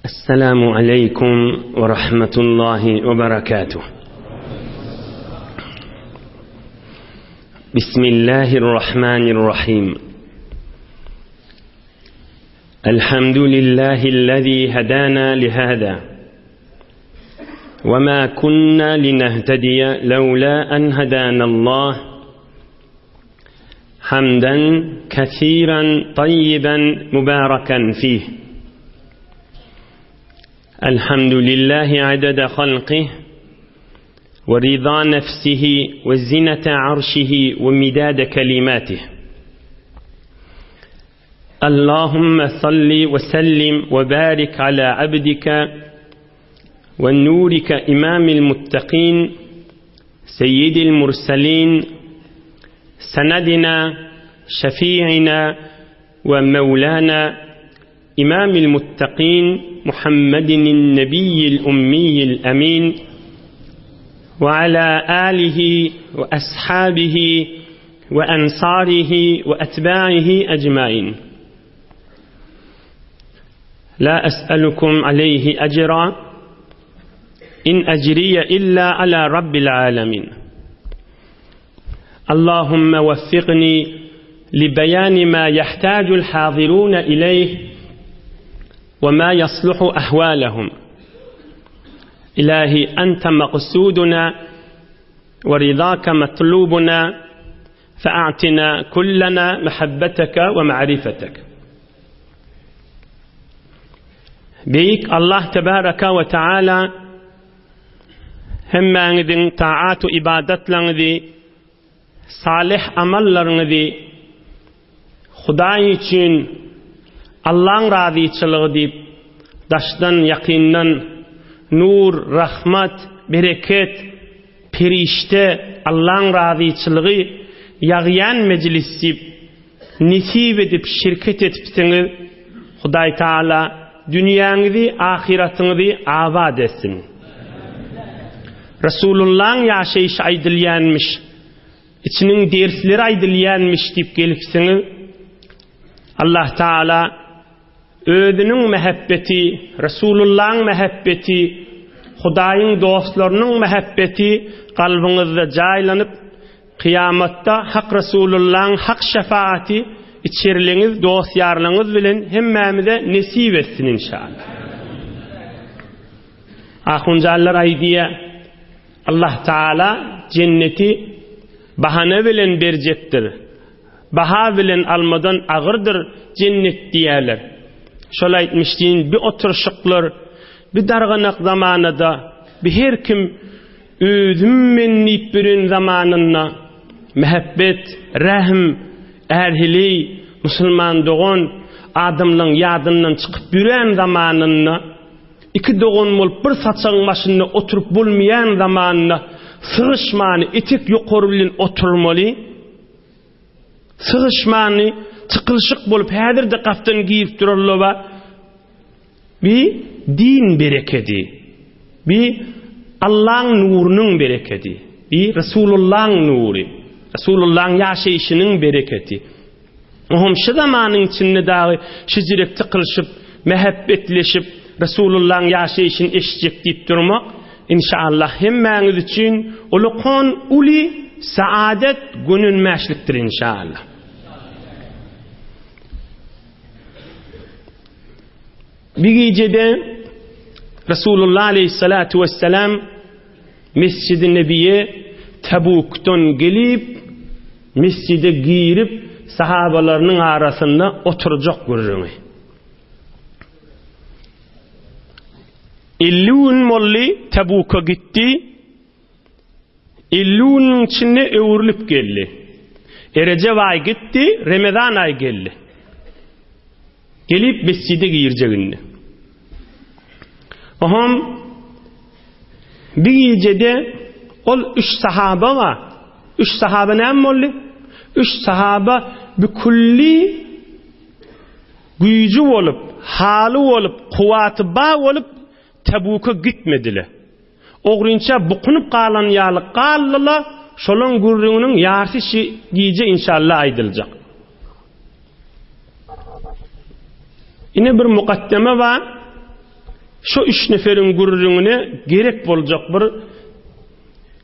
السلام عليكم ورحمة الله وبركاته بسم الله الرحمن الرحيم الحمد لله الذي هدانا لهذا وما كنا لنهتدي لولا أن هدانا الله حمدا كثيرا طيبا مباركا فيه الحمد لله عدد خلقه ورضا نفسه وزنة عرشه ومداد كلماته اللهم صل وسلم وبارك على عبدك ونورك إمام المتقين سيد المرسلين سندنا شفيعنا ومولانا إمام المتقين محمد النبي الأمي الأمين وعلى آله وأصحابه وأنصاره وأتباعه أجمعين لا أسألكم عليه أجرا إن أجري إلا على رب العالمين اللهم وفقني لبيان ما يحتاج الحاضرون إليه وما يصلح أحوالهم إلهي أنت مقصودنا ورضاك مطلوبنا فأعطنا كلنا محبتك ومعرفتك Beýik Allah tebaraka we taala hemmäňiziň taat we ibadatlaryňyzy, salyh amallaryňyzy Hudaý üçin Allaň razyçylygy diýip daşdan ýakyndan nur, rahmat, bereket, perişde, Allaň razyçylygy ýagýan mejlis diýip nesip edip şirket edipsiňiz Hudaý Taala dünýäňizi ahyratyňyzy abat etsin. Resulullaň ýaşaýşy aýdylýanmyş, içiniň dersleri aýdylýanmyş diýip gelipsiňiz. Allah Taala özüniň mähebbeti, Resulullaň mähebbeti, Hudaýyň dostlarynyň mähebbeti kalbyňyzda jaýlanyp Kyýamatda Hak Resulullaň hak şefaaty içerliňiz dost-ýarlaňyz bilen hemmämize nesip etsin inşallah. Ahunjanlar aýdýa Allah Taala jenneti bahana bilen berjekdir. Baha bilen almadan agyrdyr jennet diýýärler. Şol aýtmyşdyn bi oturşyklar bi darganak zamanada bi her kim Özüm men diýip ýören zamanynda mähebbet, rähm, är-heleý, musulman dogan adamlaň ýadyndan çykyp ýören zamanynda, iki dogan bolup bir saçagyň başynda oturyp bolmaýan zamanynda sygyşmany etek ýokary bilen oturmaly, sygyşmany çykylyşyk bolup häzir-de gapdan girip durarlar-ba. Bi din berekedi. Bi Allaň nurunyň berekedi. Bi Resulullaň nury. Resulullaň ýaşaýşynyň bereketi. Oňam şu zamanyň içinde dagy şijirek tykylyşyp, mähebbetleşip, Resulullaň ýaşaýşyny eşitjek diýip durmak, inşallah hemmäňiz üçin ulukon uly saadet gönenmäşlikdir inşallah. Bir gijede Resulullah aleyhissalatu vesselam Mescid-i Nebiye Tabukdan gelip, mescide girip, sahabalarynyň arasynda oturjak gürrüňi. 50 gün boldy Tabuka gitdi. 50 günüň içinde öwrülip geldi. Erejep aý gitdi, Remezan aý geldi. Gelip mesjide girjek indi. Oham bir gijede ol üç sahaba bar. Üç sahaba näme boldy? Üç sahaba bükülli güýji bolup, haly bolup, kuwwaty bar bolup Tebuka gitmediler. Ogrynça bukunyp galan ýaly galdyla, şolaň gürrüňiniň ýarsy şi gije inşalla aýdyljak. Ine bir mukaddeme bar. Şo üç neferiň gürrüňine gerek boljak bir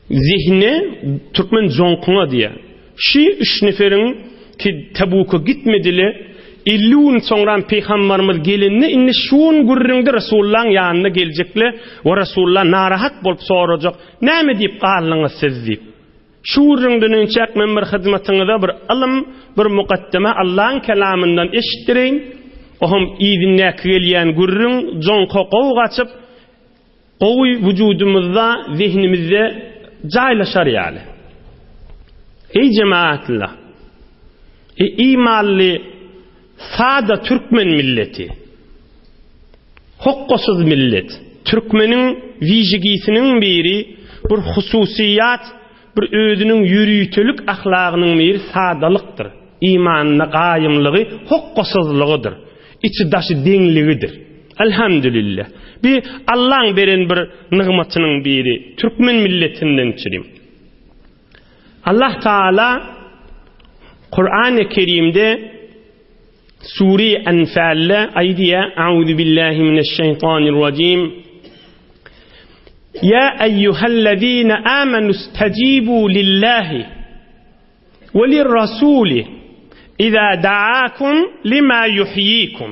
zehine türkmen joňkuňa diýýär. Şi üç neferiň ki Tebuka gitmedile, 50 gün soňram Pygambarymyz gelende indi şun gürrüňde Resulullaň ýanyna geljekle we Resulullah narahat bolup sorajak, näme diýip galdyňyz siz diýip. Şu gürrüňden önçäk men bir hyzmatyňyza bir ylym, bir mukaddeme Allaň kelamyndan eşitdireýin. Ohem yzyndaky gelýän gürrüň joňka gowy gaçyp, gowy wujudymyzda, zehnimizde jaýlaşar ýaly. Eý jemaatlar! Eý imanly sada türkmen milleti! Hokgasyz millet. Türkmeniň wijigisiniň biri bir hususyýat, bir özüniň ýöritelik ahlagynyň biri sadalykdyr. Imanyna gaýymlygy hokgasyzlygydyr. Içi-daşy deňligidir. Elhamdülillah. Bi Allaň beren bir nygmatynyň biri türkmen milletinden çürim. Allah Taala Kurany Kerimde Sure Enfalde aýdýar, Auzu billahi mineşşeýtanirrajim. Ýa eýýuhellezine amenustejibu lillahi we lirrasuli iza daakum lima yuhyikum.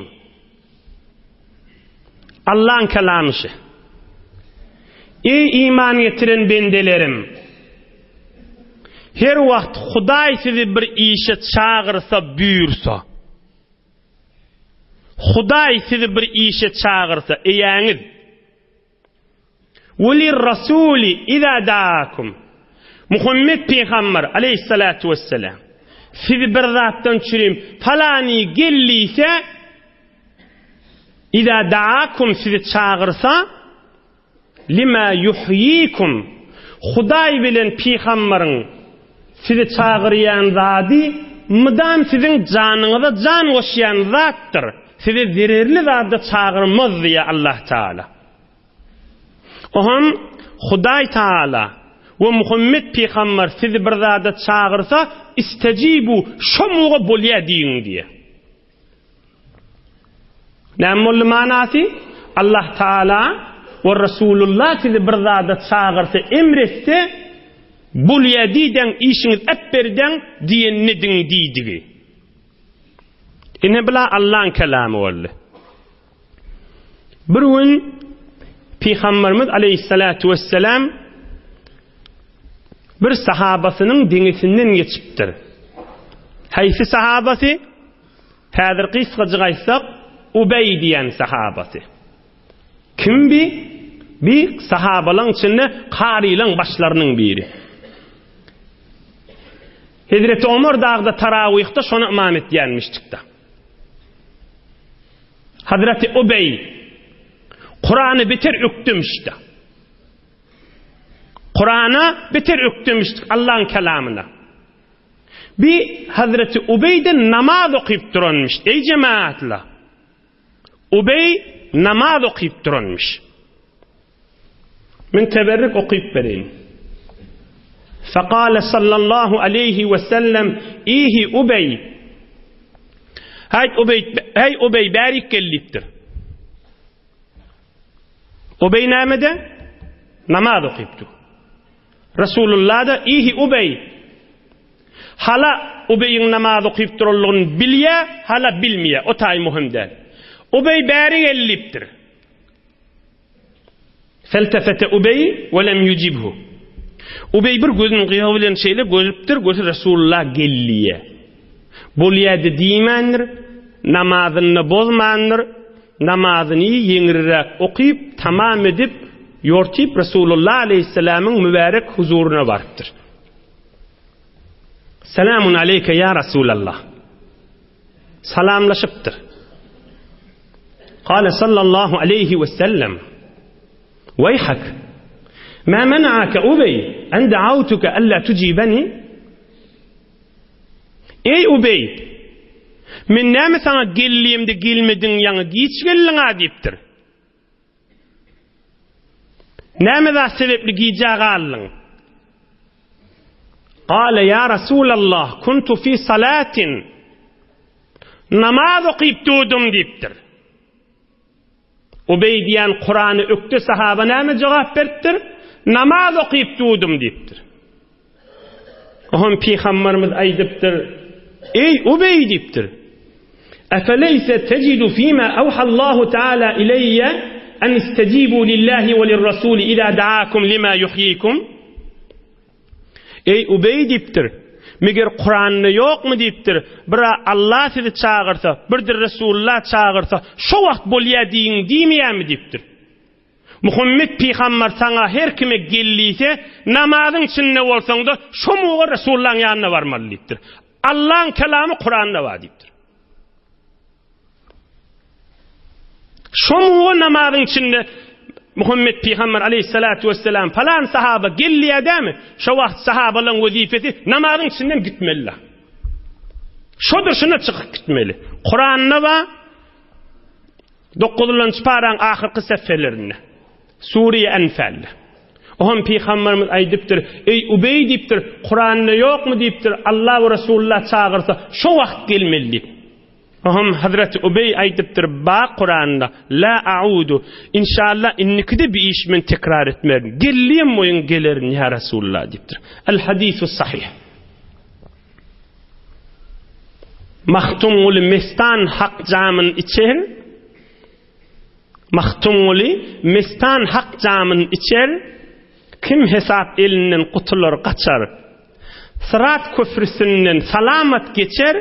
Allaň kelamy şu. Eý iman getiren bendelerim! Her wagt Hudaý sizi bir işe çagyrsa, buýursa, Hudaý sizi bir işe çagyrsa, eýäňiz, Welir-rasuli iza daakum. Muhammet pygamber aleýhissalatu wesselam sizi bir zatdan çürim palany gel diýse, iza daakum sizi çagyrsa, lima yuhyikum Hudaý bilen pygambaryň sizi çagyrýan zady mydam siziň janyňyza jan goşýan zatdyr. Sizi zererli zada çagyrmaz diýýär Allah Taala. Oňam Hudaý Taala we Muhammet pygamber sizi bir zada çagyrsa, istejibu, şo muga bolýa diýiň diýýär. Näme boldy manasy? Allah Taala we Resulullah sizi bir zada çagyrsa, emr etse, bolýa diýdeň, işiňizi äpberdeň diýenini ediň diýdigi. Ine bula Allaň kelamy boldy. Bir gün Pygamberimiz aleyhissalatu vesselam bir sahabasynyň deňesinden geçipdir. Haýsy sahabasy? Häzir gysgajyk aýtsak, Ubeý diýen sahabasy. Kim bi? Bi sahabalaryň içinde karylaryň başlarynyň biri. Hezreti Omar dagda tarawyhda şony ymam etýänmişdikde. Hazreti Ubeý Kurany beter ökdemişdi. Kurana beter ökdemişdi Allah'ın kelamyna. Bir Hazreti Ubeý de namaz okyp duranmyş. Ey cemaatla. Ubeý namaz okyp duranmyş. Men teberrik okyp bereýin. Fekale sallallahu aleýhi we sellem Ihi Ubeý Haýt Ubeý, heý Ubeý bärik gel diýipdir. Ubeý nämede? Namaz okypdy. Resulullah-da Ihi Ubeý Hala Ubeýiň namaz okyp duranlygyny bilýä, hala bilmeýä, o taý möhüm däl. Ubeý bäri gel diýipdir. Feltefete Ubeý we lem ýujibhu. Ubeý bir gözüniň gyýagy bilen şeýle görüpdir, görse Resulullah geldiýä. Bolýady diýmändir, namazyny bozmandyr, namazyny ýeňilräk okyp, tamam edip, ýortyp Resulullah aleýhissalamyň mübärek huzuryna barypdyr. Selamun aleýke ýa Resulallah. Salamlaşypdyr. Kale sallallahu aleýhi we sellem, Weýhak, ma mena'ake Ubeý en da'awtuke alla tujibeni? Eý Ubeý, men näme saňa gel diýemde gelmediň, ýaňy giç geldiň-a diýipdir. Näme zat sebäpli gijä galdyň? Gale ýa Rasulallah, kuntu fi salatin. Namaz okyp durdum diýipdir. Ubeý diýen Kurany ökde sahaba näme jogap beripdir? Namaz okyp dudum diýipdir. Oňa pygamberimiz aýdypdyr, Eý Ubeý diýipdir. Efeleýse tejidu fima awhallahu taala ileýe en istejibu lillahi we lirrasuli iza daakum lima yuhyikum? Eý Ubeý diýipdir. Meger Kuranda ýokmy diýipdir. Bir-ä Allah sizi çagyrsa, bir-de Resulullah çagyrsa, şo wagt bolýa diýiň diýmeýärmi diýipdir. Muhammet pygamber saňa her kime gel diýse, namazyň içinde bolsaň-da, şo muga Resulullahyň ýanyna barmaly diýipdir. Allaň kelamy Kuranda bar diýipdir. Şo muga namazyň içinde Muhammet pygamber aleyhissalatu vesselam falan sahaba gel diýýär dämi? Şo wagt sahabalaryň wezipesi namazyň içinden gitmeli. Şodur şuna çykyp gitmeli. Kuranda bar Dokuzynjy paraň ahyrky sähfelerinde, Sure-i Enfalde. Oňam pygamberimiz aýdypdyr, Eý, Ubeý diýipdir, Kuranda ýokmy diýipdir, Allah we Resulullah çagyrsa, şo wagt gelmeli diýip. Oňam Hazreti Ubeý aýdypdyr, Ba Kuranda, la a'udu, inşallah indikide bir iş men tekrar etmerin. Geldim boýun gelerin ýa Resulullah diýipdir. El hadisu sahih. Magtymguly mestan hak jamyn içer, Magtymguly mestan hak jamyn içer, Kim hesap elinden gutular gaçar. Syrat köprüsinden salamat geçer,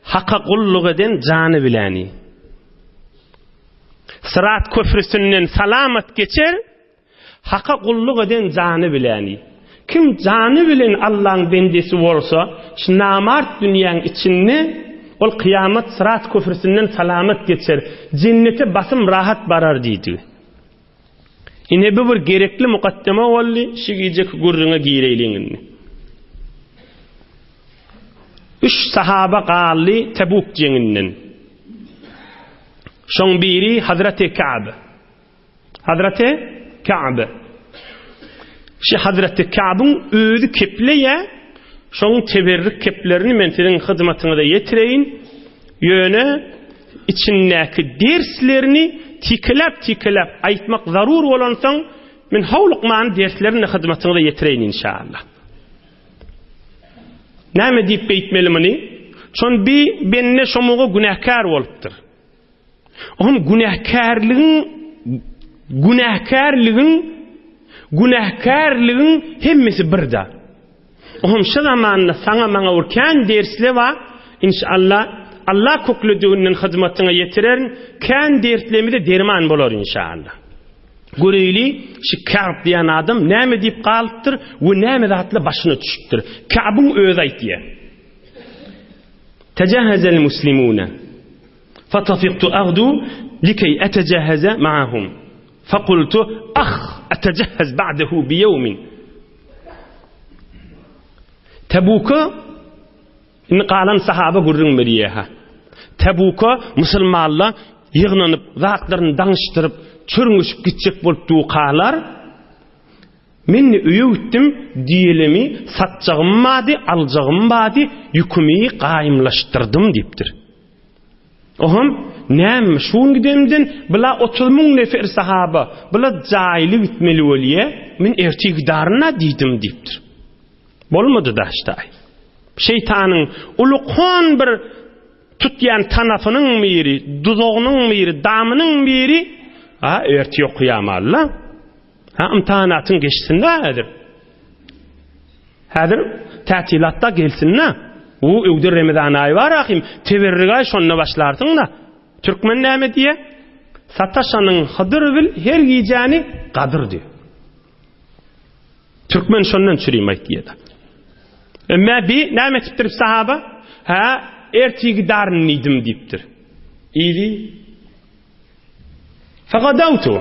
Haka gulluk eden jany biläni. Syrat köprüsinden salamat geçer, Haka gulluk eden jany biläni. Kim jany bilen Allaň bendesi bolsa, şu namart dünýäň içinde ol kyýamat syrat köprüsinden salamat geçer, jennete basym rahat barar diýdi. Ine bu bir gerekli mukaddeme boldy, şu gijeki gürrüňe gireýliň indi. Üç sahaba galdy Tebuk jeňinden. Şoň biri Hazreti Ka'b. Hazreti Ka'b. Şu Hazreti Ka'byň özi kepleýä, şoň teberrik keplerini men siziň hyzmatyňyza ýetireýin. Ýöne içindäki derslerini tikeläp-tikeläp aýtmak zarur bolansoň, men howlukman derslerini hyzmatyňyza ýetireýin inşallah. Näme diýip beýtmeli muny? Şon bi bende şomuga günäkär bolupdyr. Oňam günäkärligiň günäkärligiň günäkärligiň hemmesi birde. Oňam şu zamanda saňa maňa bir kän dersle bar. Inşallah Allah köklediginden hyzmatyňa ýetirerin. Kän dertlerimize derman bolar inşallah. Göreýli, şu Ka'b diýen adam näme diýip galypdyr we näme zatlar başyna düşüpdir. Ka'byň özi aýtýar. Tejahhazel muslimune. Fatafiktu agdu likey etejehheze ma'ahum. Fekultu ah etejehhez ba'dehu biyevmin. Tebuka indi galan sahaba gürrüň berýär. Tebuka musulmanlar ýygnanyp, zatlaryny daňyşdyryp, çörňeşip gitjek bolup dukalar. Men öýe gitdim, diýelemi satjagym bardy, aljagym bardy, ýükümi gaýymlaşdyrdym diýipdir. Oham, näme, şu gün gidemden, bula 30 müň nefer sahaba, bula jaýly gitmeli bolýa, men ertir gidaryn-a diýdim diýipdir. Bolmady daşdaý. Şeýtanyň ulukhan bir tutýan tanapynyň biri, duzagynyň biri, damynyň biri, a, ertir okaýamalla. Ha, imtihanatyň geçsin-dä häzir. Häzir tätilatda gelsin-dä. Bu öwde Remezan aýy bar ahym, teberrik aý şonda başlarsyň-da. Türkmen näme diýýär? Sataşanyň Hydyr bil her gijäni gadyr diýýär. Türkmen şondan çürim aýtýar-da. Emma bi näme etipdir sahaba? Ha, ertir gidarin diýdim diýipdir. Ili Fegadawtu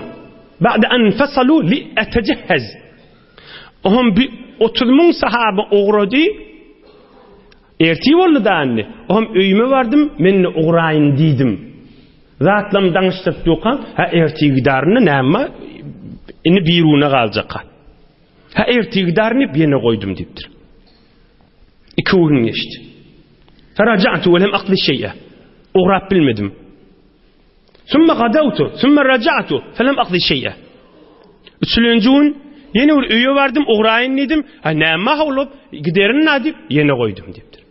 ba'de en fasalu li etejehhez. Ohm bi 30 müň sahaba ugrady. Ertir boldy da indi. Ohm öýüme bardym, men de ugraýyn diýdim. Zatlam daňyşdyryp durkam, ha ertir gidaryny näme? Indi biruna galjak. Ha ertir gidaryny ýene goýdum diýipdir. Iki gün geçdi. Feraja'tu we lem aqdi şey'e. Ugrap bilmedim. Sümme gadawtu, sümme raja'tu, felem akdi şeý'e. Üçülenji gün ýene bir öýe bardym, ugraýyn diýdim. Aý näme howlup, giderin na diýip, ýene goýdum diýipdir.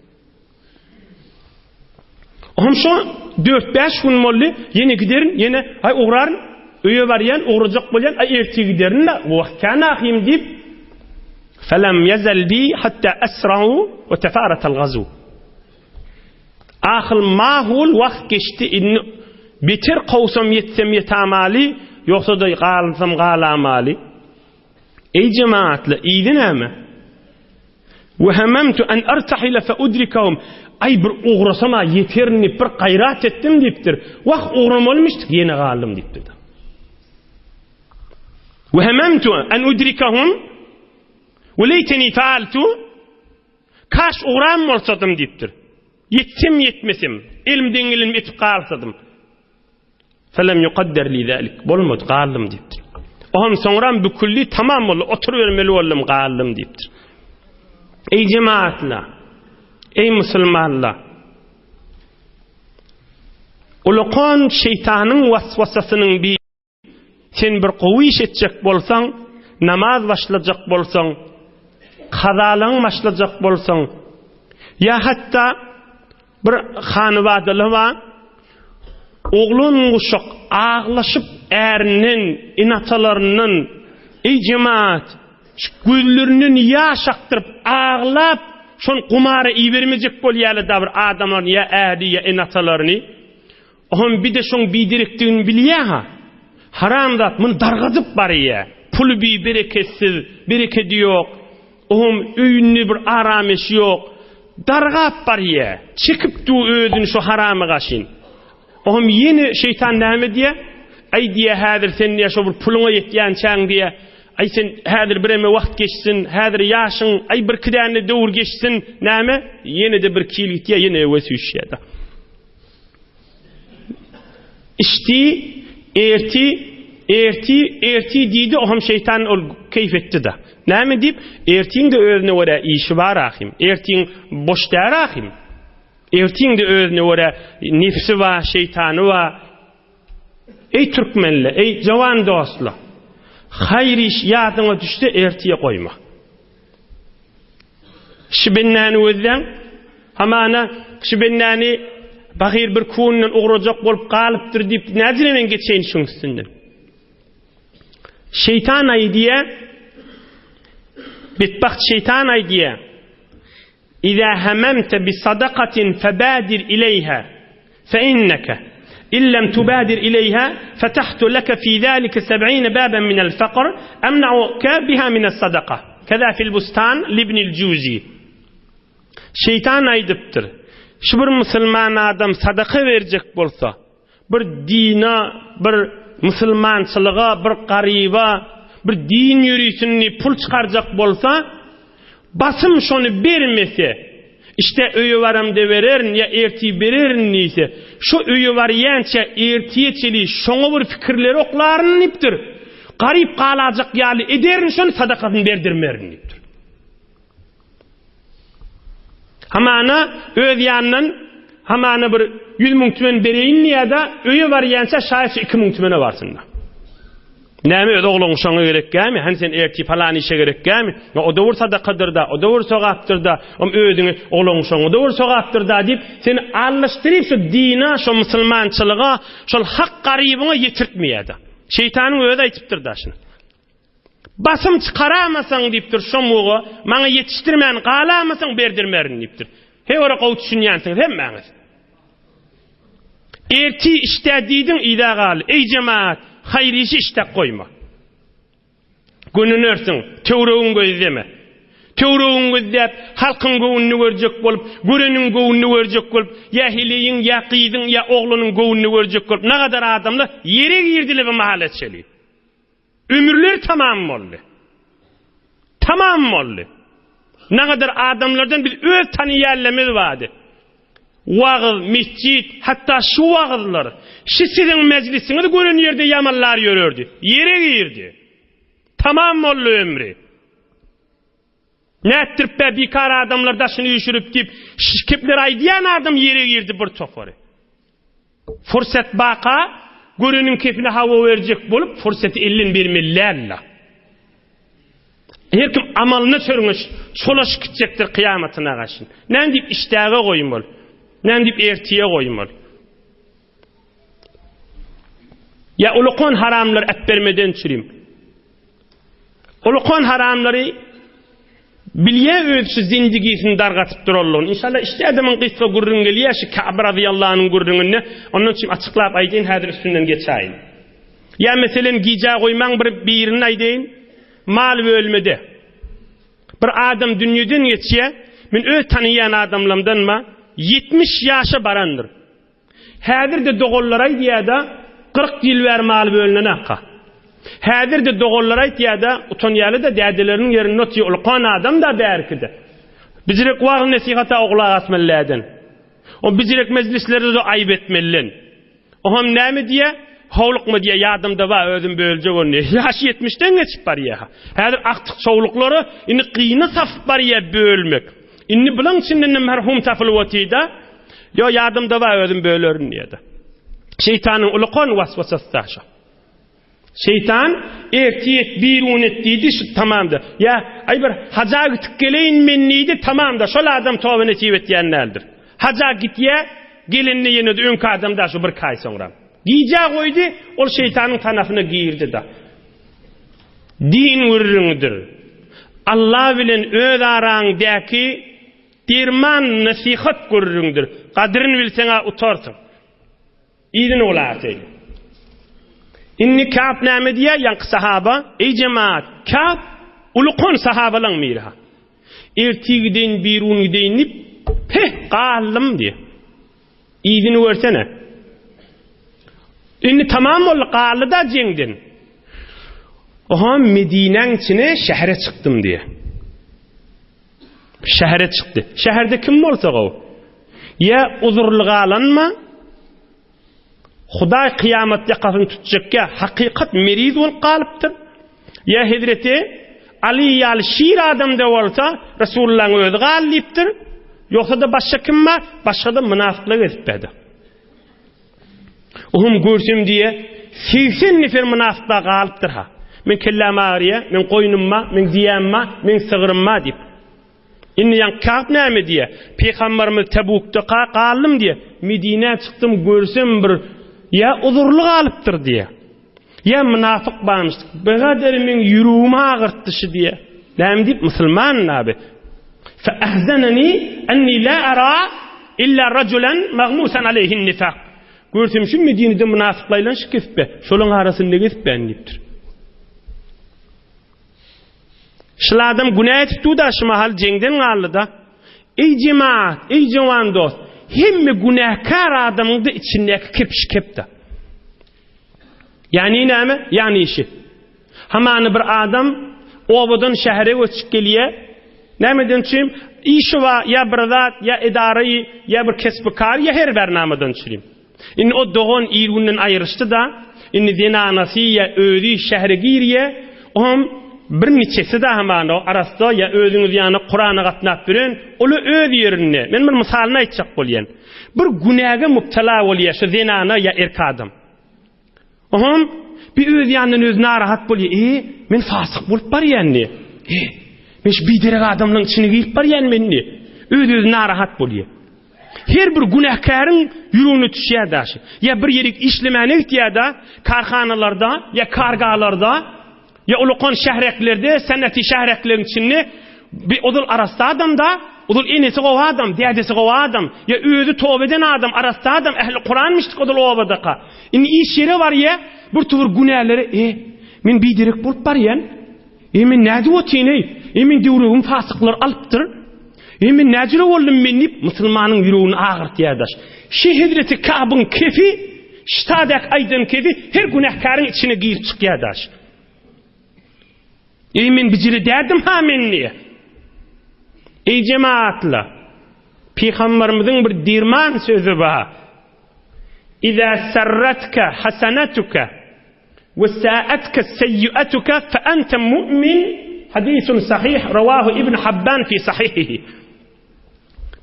Ohm şo 4-5 gün boldy, ýene giderin, ýene aý ugraryn, öýe barýan, ugrajak bolýan, aý ertir giderin da, wagt kän ahym diýip, Felem yezel bi hatta esra'u we tefaratal gazu. Ahyl mahul wagt geçdi indi beter kowsam ýetsem ýetamaly ýogsa-da galsam galamaly. Eý jemagatla yzy näme? We hememtu en artahila fe udrikahum Aý bir ugrasam-a ýeterin diýip bir gaýrat etdim diýipdir. Wah ugramalymyşdyk ýene galdym diýipdir. We hememtu en udrikahum we leýteni faaltu Kaş ugran bolsadym diýipdir. Ýetsem ýetmesem, elimden gelenimi etip galsadym. Felem ýukadder li zalik. Bolmady, galdym diýipdir. Ohm soňram büküldi, tamam boldy, oturybermeli boldum, galdym diýipdir. Eý jemaatlar, eý musulmanlar. Ulakan şeýtanyň waswasasynyň bir Sen bir gowy iş etjek bolsaň, namaz başlajak bolsaň, kazalaň başlajak bolsaň, ýa hatda bir hanybadaly bar, oglan guşak aglaşyp ärinden, ene-atalaryndan, eý jemaat, şu gözlerinden ýaş akdyryp aglap, şony gumara ibermejek bolýarlar-da bir adamlaryny ýa äri ýa ene-atalaryny. Ohm bir-de şoň biderekdigini bilýä-ha. Haram zat muny dargadyp barýa. Puly bi bereketsiz, berekedi ýok. Ohm öýünde bir arameşi ýok. Dargap barýa. Çekip dur özüni şo harama gaşyn. Ohm ýene şeýtan näme diýä? Aý diýä häzir sen diýä şo bir puluňa ýetýänçäň diýä. Aý sen häzir bireme wagt geçsin, häzir ýaşyň, aý birki däne döwür geçsin, näme? Ýene-de birki ýyl gitýä, ýene öwe süýşýä-de. Içdi, erti, erti, erti diýdi, o hem şeýtan ol keýf etdi-de. Näme diýip, ertiň-de özüne görä işi bar ahym. Ertiň boş däl ahym. Ertiň-de özüne görä nefsi bar, şeýtany bar. Eý türkmenler, eý jawan dostlar. Haýyr iş ýadyňa düşse ertiye goýma. Şu bendäni gözläň. Hamana şu bendäni pahyr bir künden ugrajak bolup galypdyr diýip nädire men geçeýin şuň üstünden. Şeýtan aýdýar. Betbagt şeýtan aýdýar. Iza hememte bi sadakatin febadir ileýha fe inneke in lem tubadir ileýha fetahtu leke fi zalike seb'ine baben minel fekr emna'uke biha mines sadaka. Keza fil bustan libnil Juzi. Şeýtan aýdypdyr, Şu bir musulman adam sadaka berjek bolsa, bir dine, bir musulmançylyga, bir garyba, bir din ýörisin diýip pul çykarjak bolsa, basym şony bermese, işte öýe baramda bererin ýa ertir bererin diýse, şo öýe barýança ertire çenli şoňa bir pikirleri oklaryn diýipdir. Garyp galajak ýaly ederin şony sadakasyny berdirmerin diýipdir. Hamana öz ýanyndan hamana bir 100 müň tümen bereýin diýýär-de, öýe barýança şaýat şu 2000 tümene barsyn-da. Näme öz ogluň şoňa gerek gämi? Hany sen ertir palan işe gerek gämi? O-da bir sadakadyr-da, o-da bir sogapdyr-da, om özüňi ogluň şoňa-da bir sogapdyr-da diýip, seni allaşdyryp şu dine, şu musulmançylyga, şol hak garybyňa ýetirtmeýär-de. Şeýtanyň özi aýtypdyr-da şuny. Basym çykaramasaň diýipdir şomuga, maňa ýetişdirmän galamasaň berdirmerin diýipdir. He ora gowy düşünýänsiňiz hemmäňiz. Erti işdä diýdiň yza galdy. Eý jemaat, haýyr işi işdä goýma. Gönünersiň, töwregiň gözleme. Töwregiň gözläp, halkyň göwnüni görjek bolup, göreniň göwnüni görjek bolup, ýa heleýiň, ýa gyzyň, ýa oglanyň göwnüni görjek bolup, nagadar adamlar ýere girdiler bu mahala çeli. Ömürleri tamam boldy. Tamam boldy. Nagadar adamlardan biz öz tanyýanlarymyz bardy. Wagyz, mesjit, hatda şu wagyzlar, şu siziň mejlisiňizi gören ýerde ýamanlar ýörerdi. Ýere girdi. Tamam boldy ömri. Nätdirip bä bikar adamlar daşyny üýşürip diýip, şikepler aýdýan adam ýere girdi bir topary. Fursat baka. Göreniň kepine hawa berjek bolup, pursaty elden bermeli däl-le. Her kim amalyna çörňeş, çolaşyp gitjekdir kyýamatyna garşy. Näme diýip işdäge goýmaly? Näme diýip ertire goýmaly? Ýa ulukan haramlary äpbermeden çürim. Ulukan haramlary bilýär öz şu zindigisini dargatyp duranlygyny. Inşallah işte adamyň gysga gürrüň gelýär şu Ka'b razyýallahu anhuň gürrüňinde. Ondan üçin açyklap aýdaýyn, häzir üstünden geçäýin. Ýa meselem gijä goýmaň bir birini aýdaýyn. Mal bölmede. Bir adam dünýeden geçýär. Men öz tanaýan adamlarymdanma 70 ýaşa barandyr. Häzir-de doganlar aýdýar-da, 40 ýyl bäri mal bölünenaka. Häzir-de doganlar aýtýar-da, utanýarlar-da, dädeleriniň ýerinde otyr, ulkan adam-da bärkide. Bijirek wagyz-nesihata gulak asmaly däden. O bijirek mejlislerde-de aýyp etmelilen. Oňam näme diýýär? Howlukma diýýär, ýadymda bar, özüm böljek ony diýýär. Ýaşy ýetmişden geçip barýar-ha. Häzir agtyk-çowluklara indi gyna sapyp barýar bölmek. Indi bulaň içinden-de merhum tapylyp otyr-da. Ýok, ýadymda bar, özüm bölerin diýýär-de. Şeýtanyň ulukan waswasasy-da şo. Şeýtan ertir et, birigün et diýdi, şu tamamda. Ýa, aý bir haja gitip geleýin men diýdi, tamamda. Şol adam toba nesip etýän däldir. Haja gitýä, gelende ýene-de öňki adam da şu birki aý soňra. Gijä goýdy, ol şeýtanyň tanapyna girdi-de. Din gürrüňidir. Allah bilen öz araňdaky derman nesihat gürrüňdir. Gadryny bilseň-ä utarsyň. Yzyny gulak asaýly. Indi Ka'b näme diýýär, ýaňky sahaba, Eý jemaat, Ka'b ulukan sahabalaň biri-ha. Ertir gideýin, birigün gideýin diýip, peh, galdym diýýär. Yzyny görsene. Indi tamam boldy, galdy-da jeňden. Oha, Medinäň içine şähere çykdym diýýär. Şähere çykdy. Şäherde kim bolsa gowy. Ýa uzurly galanma, Hudaý kyýamat ýakasyny tutjakýa, hakykat meriz bolup galypdyr. Ýa hezreti Aly ýaly şir adam-da bolsa, Resulullahyň özi gal diýipdir. Ýogsa-da başga kim bar? Başga-da mynafyklar gezip bärde. Ohum görsem diýe, 80 nefer mynafyklar galypdyr ha. Men kelläm agyrýa, men goýnum bar, men diýäm bar, men sygrym bar diýip. Indi ýaňky Ka'b näme diýýär? Pygamberimiz Tebukda ka galdym diýýär. Medinä çykdym, görsem bir ýa uzurly galypdyr diýýär. Ýa mynafyk barmyş. Begader meň ýüregimi agyrtdy şu diýýär. Näme diýip musulman nabi. Fa ahzanani anni la ara illa rajulan maghmusan alayhi nifaq. Görsem şu Medinede mynafyklar aýlanyşyp gezip be, şolaň arasynda gezip ben diýipdir. Şul adam günä etip dur-da, şu mahal jeňden galdy-da. Eý jemaat, eý jowan dost, hemme günäkär adamyň-da içindäki kep şu kep-de. Ýagny näme? Ýagny şi. Hamany bir adam obadan şähere göçüp gelýär. Nämeden üçin? Işi bar, ýa bir zat, ýa edaraýy, ýa bir kesbi-kary, ýa her bernamadan üçin. Indi o dogan il-günden aýryşdy-da, indi zenanasy ýa özi şähere girýä, oňam bir niçesi-de hamana arassa ýa özüňiz ýaly Kurana gatnap ýören, ol-a öz ýerinde. Men bir mysalyny aýtjak bolýan. Bir günäge mubtala bolýa şu zenana ýa erk adam. Oňam bir öz ýanyndan özi narahat bolýa, E, men fasyk bolup barýan diýe. E, men şu biderek adamlaryň içine girip barýan men diýe. Öz-özi narahat bolýa. Her bir günäkäriň ýüregine düşýär daşy. Ýa bir ýerik işlemäne gitýär-de, karhanalarda, ýa kargalarda, ýa ulukan şähreklerde, seneti şährekleriň içinde bir ozal arassa adam-da, ozal enesi gowy adam, dädesi gowy adam, ýa özi toba eden adam, arassa adam, ähli Kuranmyşdyk ozal obadaka. Indi iş ýere barýar, bir towar günälere, e, men biderek bolup barýan. E, men nädip otyryn-eý? E, meň döwregimi fasyklar alypdyr. E, men näjüre boldum men diýip, musulmanyň ýüregini agyrtýar daş. Şi hezreti Ka'byň kefi, ştadäki aýdan kefi her günäkäriň içine girip çykýar daş. Eý, men bijire dädim-ha men diýýär. Eý, jemaatlar! Pygamberimiziň bir derman sözi bar. Iza sarratke hasanatuke We sa'atke seýýu'atuke fe ente mu'min hadisun sahih rawahu Ibn Habban fi sahihihi.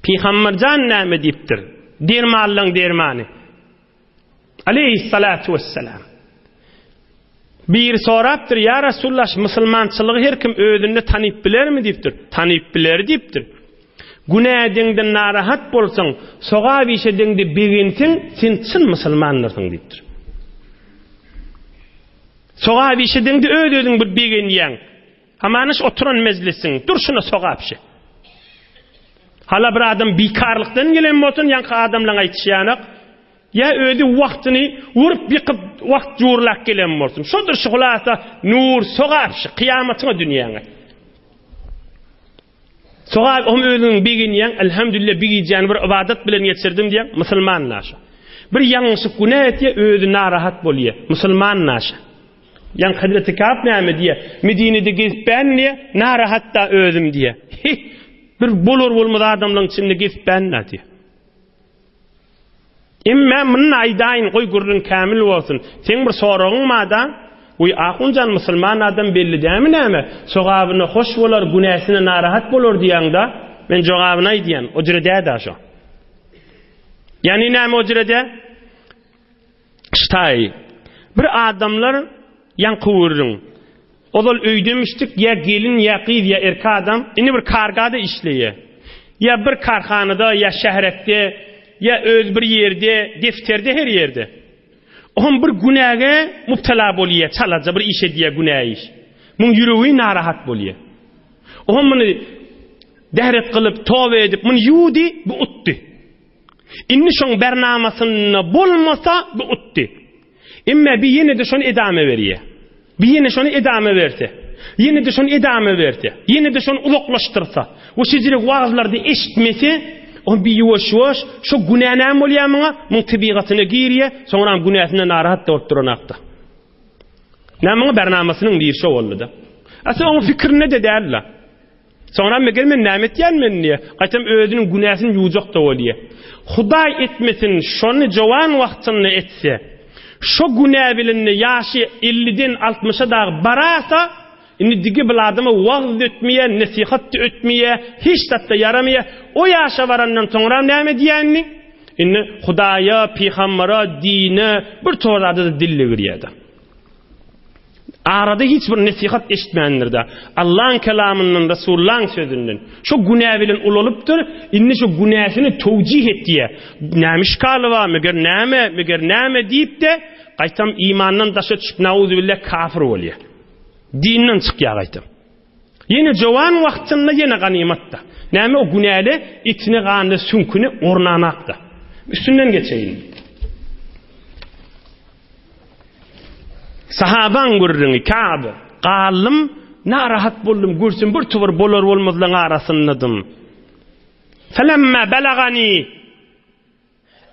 Pygamberjan näme diýipdir? Dermanlaň dermany. Aleýhissalatu wessalam. Biri sorapdyr, Ýa Resulallah, şu musulmançylygy her kim özünde tanyp bilermi diýipdir. Tanyp biler diýipdir. Günä edeňde narahat bolsaň, sogap iş edeňde begenseň, sen çyn musulmandyrsyň diýipdir. Sogap iş edeňde öz-özüň bir begenýäň. Hamanyş oturan mejlisiň, durşuna sogap şi. Hala bir adam bikarlykdan gelen bolsun, ýaňky adamlaň aýtyşy ýanak, Ýa özi wagtyny urup ýykyp wagt jurlap gelen bolsun. Şodur şu hulasa nur sogap şu kyýamatyňa dünýäňe. Sogap hem özüň begenýäň, elhamdülillah bir gijäni bir ybadat bilen geçirdim diýen musulman naşa. Bir ýalňyşyk günä etýä özi narahat bolýa. Musulman naşa. Ýaň Hazreti Kap näme diýä? Medinede gezip bän diýä, narahat da özüm diýä. Bir bolar bolmaz adamlaryň içinde gezip bän diýä. Emme muny aýdaýyn, goý gürrüň kämil bolsun. Seň bir soragyň bar-da, Wiý, ahunjan, musulman adam belli dämi näme? Sogabyna hoş bolar, günäsine narahat bolar diýýäň-da? Men jogabyny aýdýan, o jüre dä-dä şo. Ýagny näme o jüre dä? Ştaý. Bir adamlar ýaňky gürrüň. Ozal öýdemişdik, ýa gelin, ýa gyz, ýa erkek adam, indi bir kargada işleýär. Ýa bir karhanada, ýa şäherekde, ýa öz bir ýerde, defterde her ýerde. Ohm bir günäge mubtala bolýar, çalaja bir iş edýär, günä iş. Muň ýüregi narahat bolýar. Ohm muny däret kylyp, toba edip, muny ýuwdy, bu utdy. Indi şoň bernamasynda bolmasa, bu utdy. Emme bi ýene-de şony edame berýär. Bi ýene şony edame berse, ýene-de şony edame berse, ýene-de şony uzaklaşdyrsa we şeýle wagyzlarda eşitmese, o bi ýuwaş-ýuwaş şo günä näme bolýar muňa? Muň tebigatyna girýär, soňram günäsinden narahat bolup duranakda. Näme muňa bernamasynyň biri şo boldy-da. Asly oň pikirinde-de däl-de. Soňra meger men näme etýän men diýýär. Gaýtam özüniň günäsini ýuwjak-da bolýar. Hudaý etmesin, şony jowan wagtynda etse, şo günä bilen ýaşy elliden altmyşa dagy bararsa, indi digi bil adama wagyz-da ötmeýär, nesihat-da ötmeýär, hiç zat-da ýaramaýar. O ýaşa barandan soňra näme edýär indi? Indi Hudaýa, pygambere, dine bir towar zada-da dil degirýär-de. Arada hiç bir nesihat eşitmändir-de. Allaň kelamyndan, Resullaň sözünden. Şo günä bilen ulalypdyr, indi şo günäsini towjih etýär. Näme işgaly bar, meger näme, meger näme diýip-de, gaýtam imandan daşa düşüp, nauzubilla kafir bolýar. Dinden çykýar gaýtam. Ýene jowan wagtynda ýene ganymatda. Näme o günäli etine ganyna süňküne ornanakda. Üstünden geçeýin. Sahabaň gürrüňi, Ka'b, Galdym, narahat boldum, görsem bir towar bolar-bolmazlaryň arasyndadym. Felemma belagani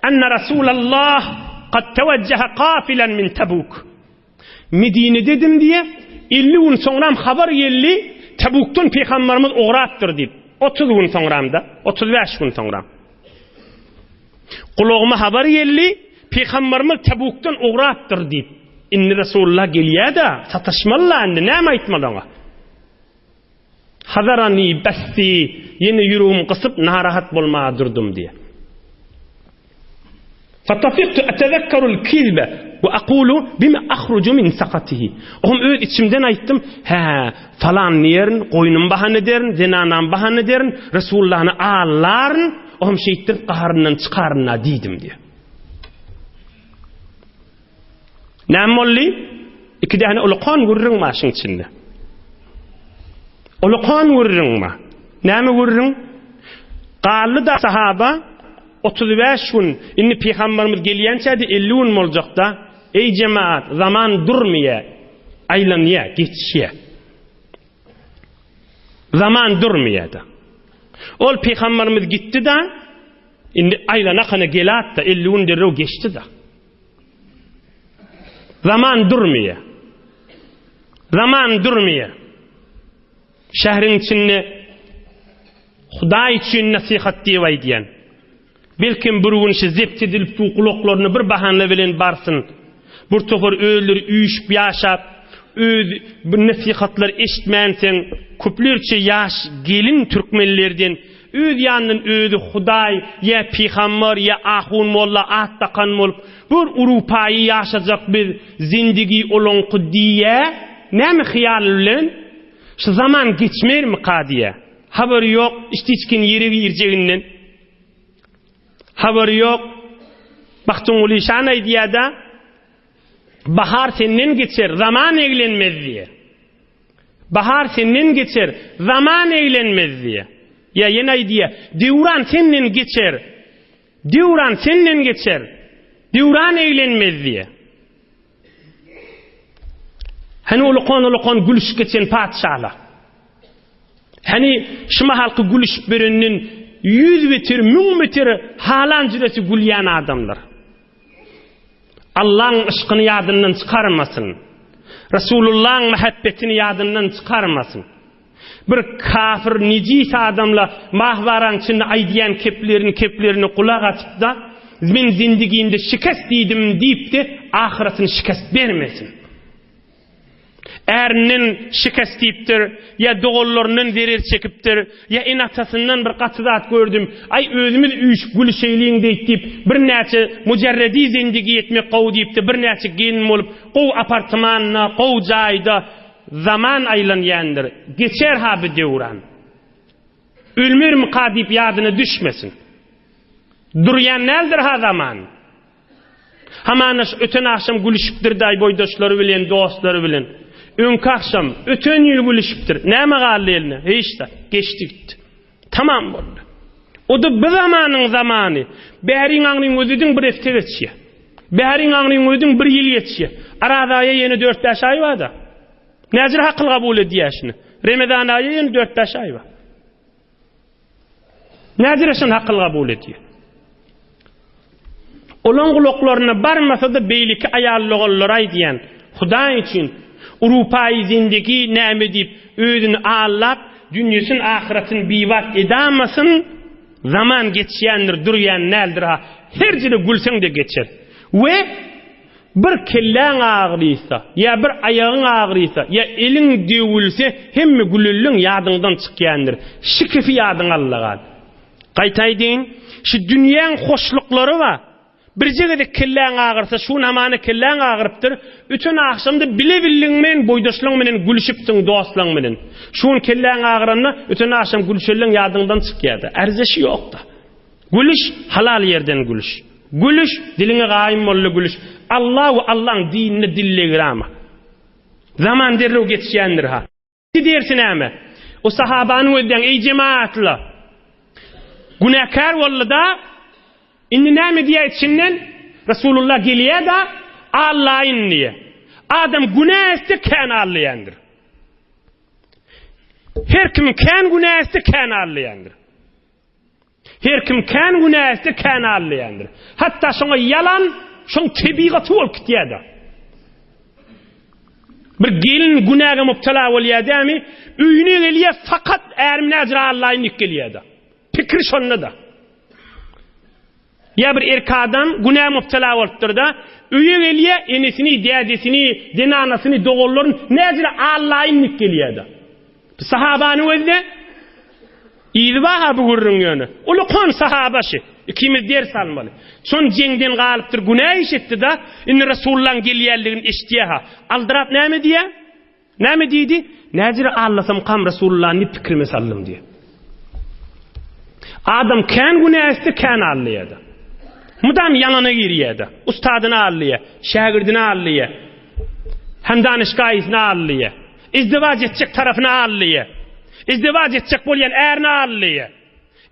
enne Rasulallah kad tewejjehe kafilen min Tebuk. Medinededim diýe, 50 gün soňram habar geldi, Tebukdan Pygamberimiz ugrapdyr diýip. 30 gün soňram-da, 35 gün soňram. Gulagyma habar geldi, Pygamberimiz Tebukdan ugrapdyr diýip. Indi Resulullah gelýär-de, sataşmaly-la indi, näme aýtmaly oňa? Hazarani bessi, ýene ýüregim gysyp, narahat bolmaga durdum diýýär. Fatafiktu etezekkerul kizbe we akulu bime ahruju min sakatihi. Ohm öz içimden aýtdym, hä, falan diýerin, goýnum bahana ederin, zenanam bahana ederin, Resulullahny allaryn, ohm şeýtdirip gaharyndan çykaryn-a diýdim diýýär. Näme boldy? Iki däne ulakan gürrüň bar şuň içinde. Ulakan gürrüň bar. Näme gürrüň? Galdy-da sahaba 35 gün, indi pygamberimiz gelýänçä-de 50 gün boljakda. Eý jemaat, zaman durmaýar, aýlanýar, geçýär. Zaman durmaýar-da. Ol pygamberimiz gitdi-de, indi aýlanakana gelat-da, 50 gün derrew geçdi-de. Zaman durmaýar. Zaman durmaýar. Şäheriň içinde Hudaý üçin nasihat diýip aýdýan. Belkem bir gün şu zept edilip du gulaklaryna bir bahana bilen barsyn. Bir topar özleri üýşüp ýaşap, öz bir nasihatlar eşitmänseň, köplerçe ýaş gelin türkmenlerden. Öz ýanyndan özi Hudaý, ýa pygambar, ýa ahun molla at dakan bolup, bir urupaýy ýaşajak biz, zindigi olaňky diýýä, näme hyýal bilen? Şu zaman geçmermika diýýä. Habary ýok, içdi-içgin ýere girjeginden. Habary ýok. Bagtymguly şan aýdýa-da, Bahar senden geçer, zaman eglenmez diýýä. Bahar senden geçer, zaman eglenmez diýýär. Ýa ýene aýdýar, Döwran senden geçer, döwran senden geçer, döwran eglenmez diýýär. Hany ulukan-ulukan gülüşip geçen patyşalar? Hany şu mahalky gülüşip berenden ýüz beter, müň beter halan jüresi gülýän adamlar? Allaň yşkyny ýadyndan çykarmasyn. Resulullaň mähebbetini ýadyndan çykarmasyn. Bir kafir nejis adamla mahwaraň içinde aýdýan keplerini keplerine gulak asypda men zindigimde şikest diýdim diýipde ahyretini şikest bermesin. Ärinden şikes diýipdir, ýa doganlaryndan zerer çekipdir, ýa ene-atasyndan bir gaty zat gördüm, aý özümiz üýşüp gülüşeýliň diýip diýip, birnäçe mujarredi zendigi etmek gowy diýipdi, birnäçe gelin bolup, gowy apartmanda, gowy jaýda zaman aýlanýandyr. Geçer-ha bu döwran. Ölmermika diýip ýadyna düşmesin. Durýan däldir-ha zaman. Hamana şu öten agşam gülüşipdir daý boýdaşlary bilen, dostlary bilen. Öňki agşam, öten ýyl gülüşipdir. Näme galdy eline? Hiç zat. Geçdi gitdi. Tamam boldy. O-da bu zamanyň zamany. Bäriň aňryň özüdiň bir hepde geçýär. Bäriň aňryň özüdiň bir ýyl geçýär. Araz aýa ýene dört-bäş aý bar-da. Näjür akyl kabul edýär şuny? Remezan aýa ýene dört-bäş aý bar. Nädire şony akyl kabul edýär? Olaň gulaklaryna barmasa-da beýleki aýal doganlara aýdýan, Hudaý üçin, urupaýy zindegi näme diýip, özüni aldap, dünýesin ahyratyn bibat edamasyn, zaman geçýändir, durýan däldir-ha, her jere gülseň-de geçer. We Bir kelläň agyrysa, ýa bir aýagyň agyrysa, ýa eliň döwülse, hemme gülülliň ýadyňdan çykýandyr. Şikefi ýadyňa al-da gal. Gaýta aýdaýyn, şu dünýäň hoşluklary bar. Birje gezek kelläň agyrsa, şu gün hamana kelläň agyrypdyr, öten agşamda bile bildiň bilen, boýdaşlaň bilen gülüşipsiň, dostlaň bilen. Şu gün kelläň agyranda, öten agşam gülüşenleň ýadyňdan çykýar-da. Ärzeşi ýok-da. Gülüş, halal ýerden gülüş. Gülüş, diliňe gaýym boldy gülüş. Alla we Allaň dinine dil degirama. Zaman derrew geçýändir ha. Dersi näme? O sahabany gözleň, eý jemaatla. Günäkär boldy-da, indi näme diýýär içinden? Resulullah gelýär-de, Allaýyn diýýär. Adam günä etse kän allaýandyr. Her kim kän günä etse kän allaýandyr. Her kim kän günä etse kän aldaýandyr. Hatda şoňa ýalan şoň tebigaty bolup gitýär-de. Bir gelin günäge mubtala bolýar dämi? Öýüne gelýär, fakat ärim näjir aldaýyn diýip gelýär-de. Pikir şonda-da. Ýa bir erkek adam günä mubtala bolupdyr-da, öýe gelýär, enesini, dädesini, zenanasyny, doganlaryny näjir aldaýyn diýip gelýär-de. Sahabany gözle. Yzy bar-ha bu gürrüň ýöne. Ulukan sahaba şi. Ikimiz ders almaly. Şon jeňden galypdyr, günä iş etdi-da, indi Resulullaň gelýänligini eşidýär-ha. Aldyrap näme diýýär? Näme diýdi? Näjire allasamkam Resulullany diýip pikrime saldym diýýär. Adam kän günä etse kän aldaýar-da. Mydam ýalana girýär-de. Ustadyny aldaýar, şägirdini aldaýar. Hem danyşgaýysyny aldaýar. Izdiwaç etjek tarapyny aldaýar. Izdiwaç etjek bolýan ärini aldaýar.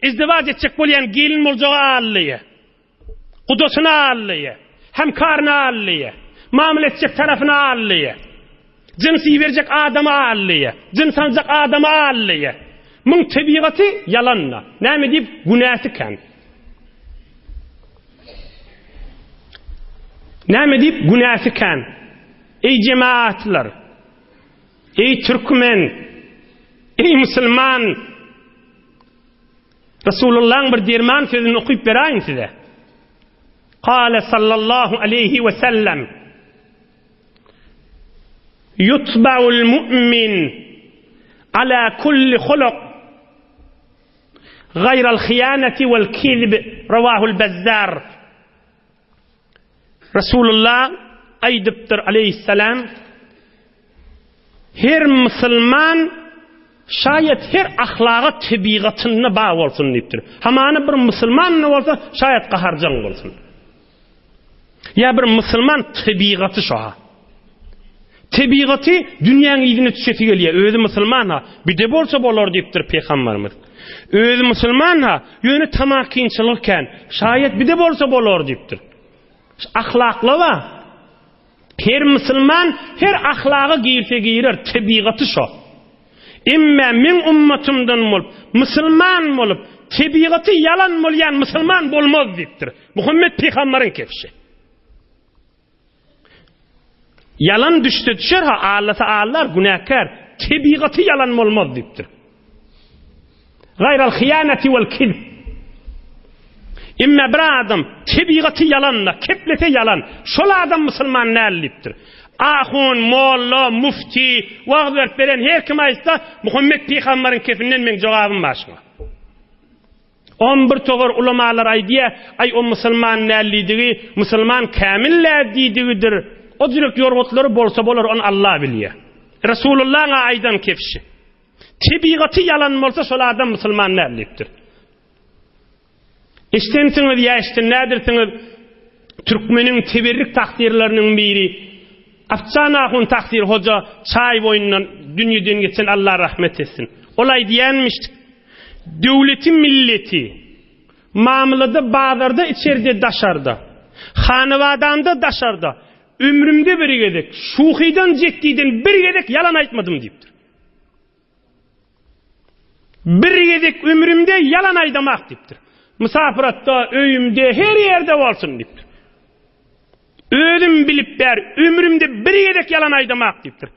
Izdiwaç etjek bolýan gelin boljagy aldaýar. Gudasyny aldaýar. Hemkaryny aldaýar. Mamla etjek tarapyny aldaýar. Jyns iberjek adamy aldaýar. Jyns aljak adamy aldaýar. Muň tebigaty ýalanda. Näme diýip günäsi kän. Näme diýip günäsi kän. Eý jemaatlar! Eý türkmen! Eý musulman! Resulullahyň bir derman sözüni okyp beräýin size. Kale sallallahu aleyhi we sellem Yutba'ul mu'min ala kulli huluk. Gaýral hyýanati wal kezib rawahul Bezzar. Resulullah aýdypdyr aleýhissalam, Her musulman şaýat her ahlaga tebigatynda bar bolsun diýipdir. Hamana bir musulman bolsa şaýat gaharjaň bolsun. Ýa bir musulman tebigaty şo-ha. Tebigaty dünýäň yzyna düşesi gelýär. Özi musulman-ha, bide bolsa bolar diýipdir pygamberimiz. Özi musulman-ha, ýöne tamakinçilik kän. Şaýat bide bolsa bolar diýipdir. Ahlakly bar. Her musulman her ahlaga girse girer, tebigaty şo. Emme meň ummatymdan bolup, musulman bolup, tebigaty ýalan bolýan musulman bolmaz diýipdir. Muhammet pygamberiň kebşi. Ýalan düşse düşer ha, allasa allar, günäkär. Tebigaty ýalan bolmaz diýipdir. Gaýral hyýanati wal kizb. Emme bir adam tebigaty ýalan-da, keplese ýalan, şol adam musulman däl diýipdir. Ahun, molla, mufti, wagyz berip beren her kim aýtsa, Muhammet pygamberiň kefinden meň jogabym bar şuňa. On bir togar ulamalar aýdýar, aý o musulman däl diýdigi, musulman kämil däl diýdigidir. O jürek ýorgutlary bolsa bolar, ony Allah bilýär. Resulullahyň aýdan kefşi. Tebigaty ýalan bolsa şol adam musulman däl diýipdir. Eşdensiňiz ýa eşden nädirsiňiz türkmeniň teberrik taksirleriniň biri Afçan ahun taksir hoja çaý boýundan dünýeden geçen Allah rahmet etsin. Ol aýdýanmyş döwleti milleti mamlada bazarda içerde daşarda hanabadanda daşarda ömrümde bir gezek şuhydan jetdiden bir gezek ýalan aýtmadym diýipdir. Bir gezek ömrümde ýalan aýdamak diýipdir. Mysafyratda, öýümde, her ýerde bolsun diýipdir. Özüm bilip ber, ömrümde bir gezek ýalan aýdamak diýipdir.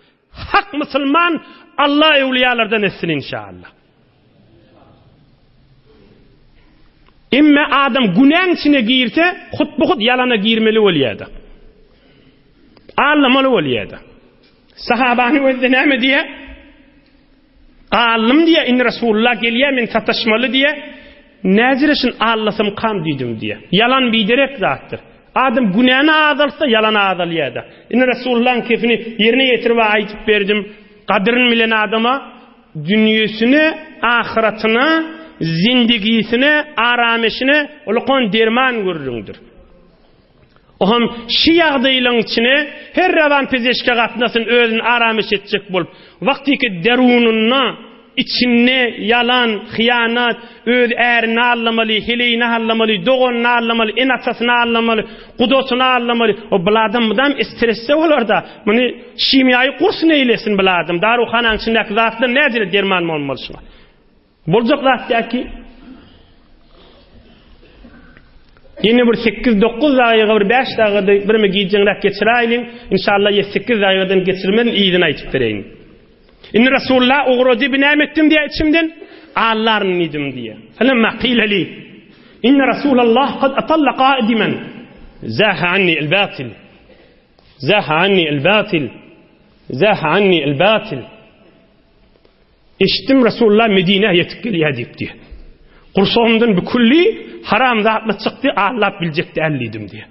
Hak musulman Allah öwliýalardan etsin inşallah. Emme adam günäň içine girse, hut-bu-hut ýalana girmeli bolýar-da. Allamaly bolýar-da. Sahabany gözde näme diýýär? Galdym diýýär, indi Resulullah gelýär, men sataşmaly diýýär. Näjireşin allasam kam diýdim diýýär. Ýalan biderek zatdyr. Adam günäni azaltsa, ýalan azalýar-da. Indi Resulullahyň kefini ýerine ýetirip aýdyp berdim. Gadyryn bilen adama dünýesine, ahyratyna, zindigisine, arameşine ulkan derman gürrüňdir. Ohm şi ýagdaýlaň içine her rawan pezeşke gatnasyn özüni arameş etjek bolup, wagtyky derunynda, içinde ýalan, hyýanat, öz ärini aldamaly, heleýini aldamaly, doganyny aldamaly, ene-atasyny aldamaly, gudasyny aldamaly, o bil adam mydam stresde bolarda, muny şimýaýy kurs neýlesin bil adam, daruhanaň içindäki zatlar näjele derman bolmaly şuňa. Boljak zat däki. Ýene bir 8-9 dagyga bir 5 dagada birme gijeňräk geçiräýliň. Inşallah 7-8 dagygadan geçirmerin yzyny aýtyp bereýin. Indi Resulullah ugrady bi näme etdim diýä içimden? Allaryn diýdim diýä. Felemma qila li Inna Resulallah kad atalla qadiman. Zaha anni el-batil. Zaha anni el-batil. Zaha anni el-batil. Eşitdim Resulullah Medinä ýetip gelýär diýip diýýär. Gursagymdan bu külli haram zatlar çykdy, aldap biljek däl diýdim diýýär.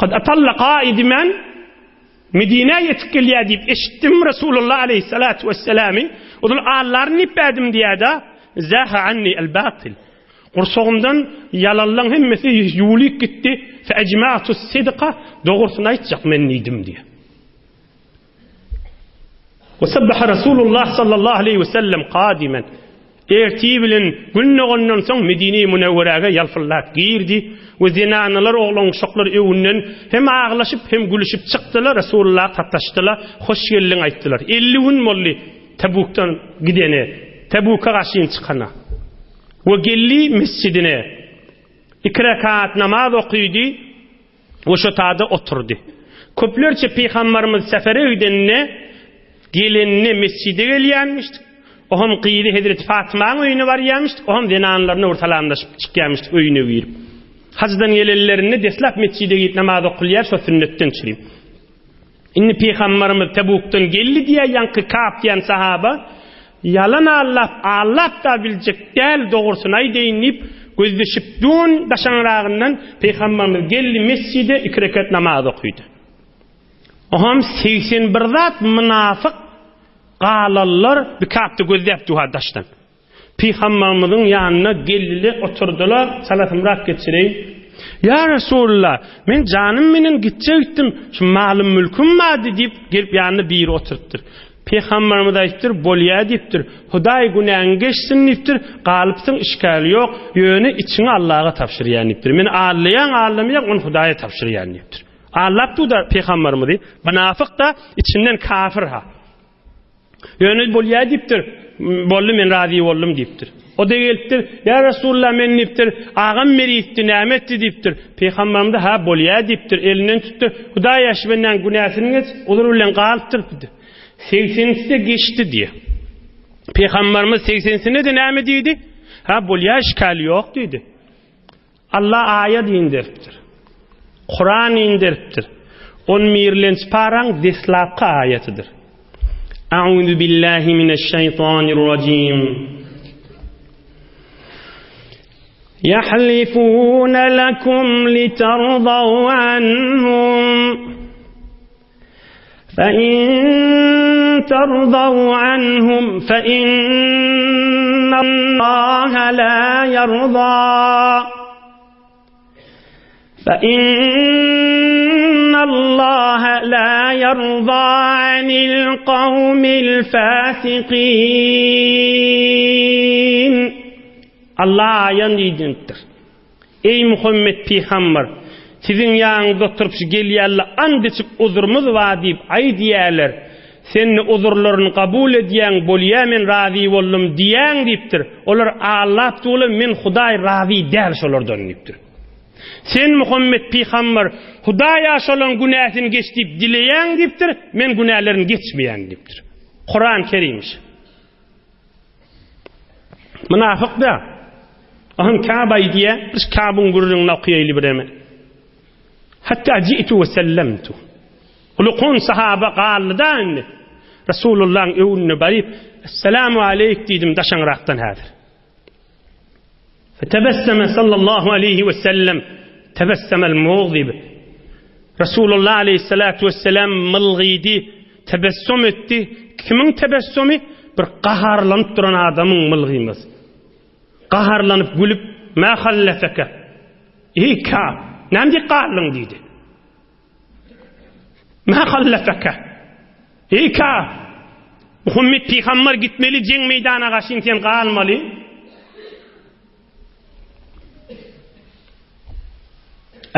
Kad atalla qaidimen Medinä ýetip gelýär diýip eşitdim Resulullah aleyhissalatu vesselamy. Ozal allaryny diýip berdim diýýär-de, Zaha anni el-batil. Gursagymdan ýalanlaň hemmesi ýuwulyp gitdi. Fe ejma'tu sidqa, dogrusyny aýtjak men diýdim diýýär. We sabbaha Rasulullah sallallahu aleýhi we sellem kadimen. Ertir bilen gün dogandan soň Medine-i Münewweräge ýalpyldap girdi we zenanalar oglan uşaklar öwünden hem aglaşyp hem gülüşip çykdylar, Resulullaha sataşdylar, hoş geldiň aýtdylar. 50 gün boldy Tebukdan gidene, Tebuka garşyn çykana. We geldi mesjidine. Iki rekat namaz okydy. We şo tada oturdy. Köplerçe Pygambarymyz sefere gidende, geleninde mesjide gelýänmişdik. Ohm gyzy Hezreti Fatymaň öýüne barýarmyşdyk, ohm zenanlaryna bir salamlaşyp çykýarmyşdyk öýüne girip. Hajdan gelenlerinde deslap mesjide girip namaz okulýar, şo sünnetden çürim. Indi Pygambarymyz Tebukdan geldi diýýär ýaňky Ka'b diýen sahaba. Ýalan allap, allap-da biljek däl, dogrusyny aýdaýyn diýip, gözleşip dun daşaňragyndan Pygamberimiz geldi mesjide iki rekat namaz okydy. Oňam 81 zat mynafyk galanlar bikapdy gözläp duha daşdan. Pygamberimiziň ýanyna geldiler, oturdylar, salasymrak geçireýin. Ýa Resulullah, men janym menen gitjek gitdim, şu malym mülküm bardy diýip, gelip ýanynda biri oturypdyr. Pygamberimiz aýdypdyr, bolýa diýipdir, Hudaý günäňi geçsin diýipdir, galypsyň işgäli ýok, ýöne içiňi Allaha tabşyrýan diýipdir. Meni allaýaň, allamaýaň, ony Hudaýa tabşyrýan diýipdir. Allap dur-da pygamberimizi, mynafyk-da, içinden kafir-ha. Ýöne bolýa diýipdir. Boldy men razy boldum diýipdir. O-da gelipdir. Ýa Resulullah men diýipdir. Agam meritdi, näme etdi diýipdir. Pygamberimiz ha bolýa diýipdir. Elinden tutdy. Hudaý ýaş bendäň günäsini geç, uzur bilen galypdyr diýdi. Segsenisi-de geçdi diýe. Pygamberimiz segsenisine-de näme diýdi? Ha bolýa işgal ýok diýdi. Allah aýat inderipdir. Kuran inderipdir. On birlenji paraň deslapky aýatydyr. A'udhu billahi mineşşeýtanirrajim. Yahlifun lakum litardaw anhum. فَإِن تَرْضَوْا عَنْهُمْ فَإِنَّ اللَّهَ لَا يَرْضَى فَإِنَّ اللَّهَ لَا يَرْضَى عَنِ الْقَوْمِ الْفَاسِقِينَ Allah aýan diýdindir. Eý, Muhammet pygamber! Siziň ýanyňyzda oturyp şu gelýänler and içip uzrumyz bar diýip aýdýärler. Sen-de uzurlaryny kabul edýäň, bolýa men razy boldum diýýäň diýipdir. Olar allap durlar, men Hudaý razy däl şolardan diýipdir. Sen Muhammet pygamber, Hudaýa şolaň günäsini geç diýip dileýäň diýipdir, men günälerini geçmeýän diýipdir. Kuran Kerimmiş. Mynafyk da. Aham Kâb aýdýar, biz Kâbyň gürrüňini okaýaýly bireme. Hatta ji'tu we sellemtu. Ulukun sahaba galdy da indi. Resulullah'ın öwünine baryp, Esselamu aleyk diýdim daşaňrakdan häzir. Fetebesseme sallallahu aleyhi ve sellem tebessemel muğzib. Resulullah aleyhissalatu vesselam mylgydy, tebessüm etdi. Kimiň tebessümi? Bir gaharlanyp duran adamyň mylgymasy. Gaharlanyp gülüp, "Mä hallefeke?" Eý Ka'b, näme diýip galdyň diýdi. Mä hallefeke? Eý Ka'b, Muhammet pygamber gitmeli jeň meýdana gaşyn sen galmaly.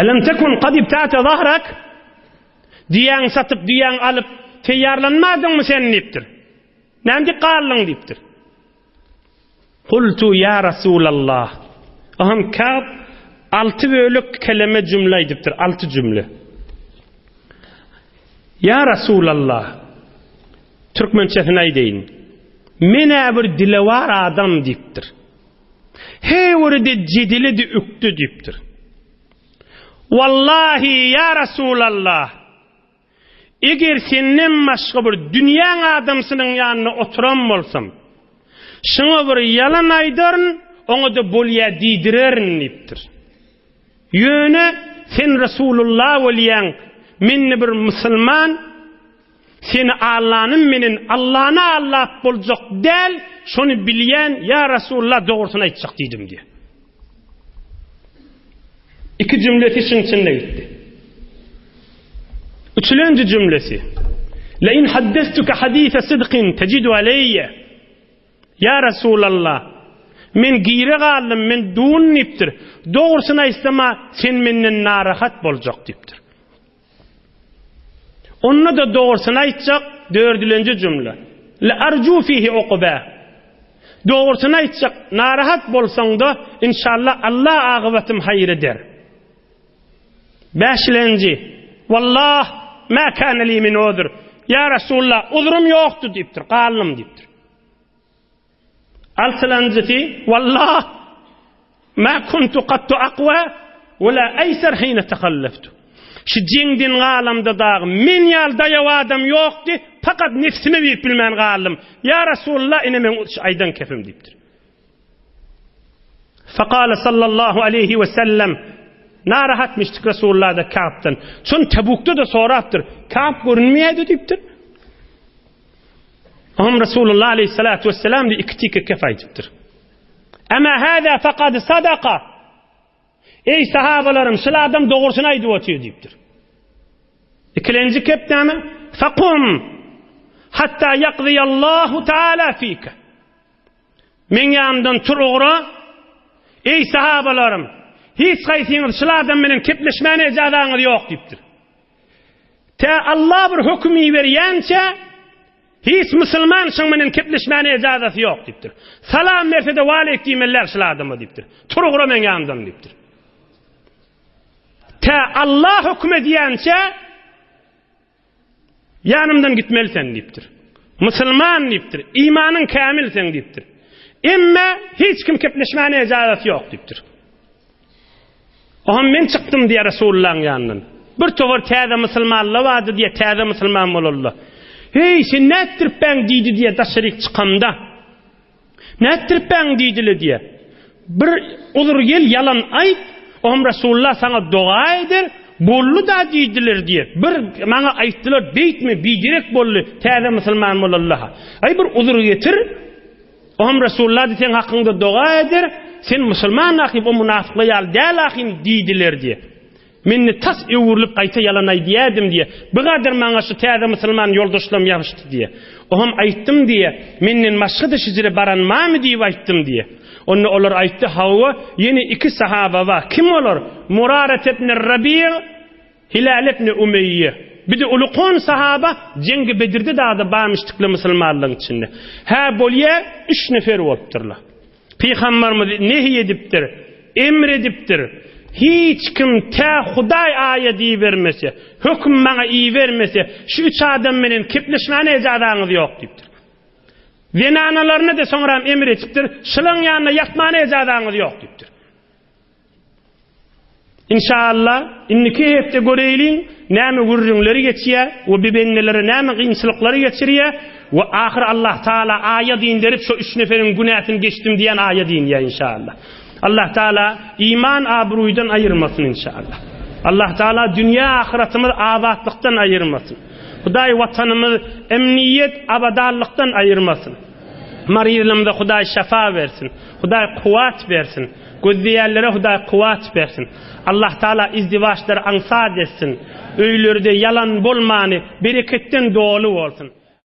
Elem tekun kad ibta'te zahrak? Diýäň satyp, diýäň alyp, teýýarlanmadyňmy sen diýipdir. Näme diýip galdyň diýipdir. Kultu ýa Rasulallah. Aham Ka'b alty bölek keleme jümle aýdypdyr, alty jümle. Ýa Rasulallah. Türkmençesini aýdaýyn. Men-ä bir dilewar adam diýipdir. Heý bir-de jedele-de ökde diýipdir. Wallahi ýa Rasulallah. Eger senden başga bir dünýäň adamsynyň ýanynda oturan bolsam, şuňa bir ýalan aýdaryn, oňa-da bolýa diýdirerin diýipdir. Ýöne sen Resulullah bolýaň, men-de bir musulman, seni allanym menen Allany allap boljak däl, şony bilýän, ýa Resulullah dogrusyny aýtjak diýdim diýýär. Iki jümlesi şuň içinde gitdi. Üçülenji jümlesi. Le in haddestuke hadise sidqin tecidu aleyye. Ya Resulallah, men gire galdym, men dun diýipdir. Dogrusyny aýtsam, sen menden narahat boljak diýipdir. Onda-da dogrusyny aýtjak, dördülenji jümle. Le arju fihi uqba. Dogrusyny aýtjak, narahat bolsaň-da, inşallah Allah agybatym haýyr eder. Bäşilenji, Wallah, ma kana li min uzr. Ýa Resulullah, uzrum ýokdy diýipdir, galdym diýipdir. Altylanjysy, Wallah, ma kuntu kattu akwa we la eýser hine tehalleftu. Şu jeňden galamda dagy men ýaly daýaw adam ýokdy, pakat nefsime berip bilmän galdym. Ýa Resulullah, ine meň şu aýdan kepim diýipdir. Fekale sallallahu aleýhi we sellem, Narahatmyşdyk Resulullah-da Ka'bdan. Şony Tebukda-da sorapdyr. Ka'b görünmeýärdi diýipdir. Oňam Resulullah aleýhissalatu wesselam diýip iki tike kep aýdypdyr. Ema hâzâ fekad sadaka. Eý sahabalarym, şul adam dogrusyny aýdyp otyr diýipdir. Ikilenji kep näme? Fakum hatta ýakzyýallahu taala fike. Meň ýanymdan tur ugra. Eý sahabalarym, hiç haýsyňyz şul adam bilen kepleşmäne ejazaňyz ýok diýipdir. Tä Allah bir höküm iberýänçä Hiç musulman şuň menen kepleşmäne ejazasy ýok diýipdir. Salam berse-de waleýk diýmeliler şul adama diýipdir. Tur ugra meň ýanymdan diýipdir. Tä Allah höküm edýänçä ýanymdan gitmeli sen diýipdir. Musulman diýipdir. Imanyň kämil seň diýipdir. Emme hiç kim kepleşmäne ejazasy ýok diýipdir. Oňam men çykdym diýýär Resulullahyň ýanyndan. Bir towar täze musulmanlar bardy diýýär, täze musulman bolanlar. Heý, sen nätdiripbäň diýdi diýýär daşaryk çykamda. Nätdiripbäň diýdile diýýär. Bir uzur gel ýalan aýt, oňam Resulullah saňa doga eder, boldy-da diýdiler diýýär. Bir maňa aýtdylar, beýtme, biderek boldy, täze musulman bolanlar. Aý bir uzur getir, Oňam Resulullah seň hakyňda doga eder, sen musulman ahym, o munafyklar ýaly däl ahym diýdiler diýe. Men-de tas öwrülip gaýta ýalan aýdýadym diýe. Bu gadar maňa şu täze musulman ýoldaşlarym ýabyşdy diýe. Oňam aýtdym diýe, menden başga-da şijire baran barmy diýip aýtdym diýe. Onda olar aýtdy, hawa, ýene iki sahaba bar. Kim olar? Muraret ibn Rabi' Hilal ibn Umeýýe, bir-de ulukon sahaba Jeňgi Bedirde dagda barmyşdykly musulmanlaryň içinde. Hä, bolýa, üç nefer bolupdyrlar. Pygambarymyz nehi edipdir, emr edipdir, Hiç kim tä Hudaý aýat ibermese, höküm maňa ibermese, şu üç adam menen kepleşmäne ejazaňyz ýok diýipdir. Zenanalaryna-da soňram emr etipdir, Şulaň ýanynda ýatmana ejazaňyz ýok diýipdir. Inşallah, indiki hepde göreýliň, näme gürrüňleri geçýär we bi bendelere näme kynçylyklary geçirýär we ahyr Allah Taala aýat inderip şo üç neferiň günäsini geçdim diýen aýat inýär inşallah. Allah Taala iman abruýdan aýyrmasyn inşallah. Allah Taala dünýä ahyratymyz abatlykdan aýyrmasyn. Hudaý watanymyz emniýet abadanlykdan aýyrmasyn. Maryzlymyza Hudaý şafa bersin. Hudaý kuwwat bersin. Gözleýänlere Hudaý kuwwat bersin. Allah Taala izdiwaçlary aňsat etsin. Öýlerde ýalan bolmany, bereketden doly bolsun.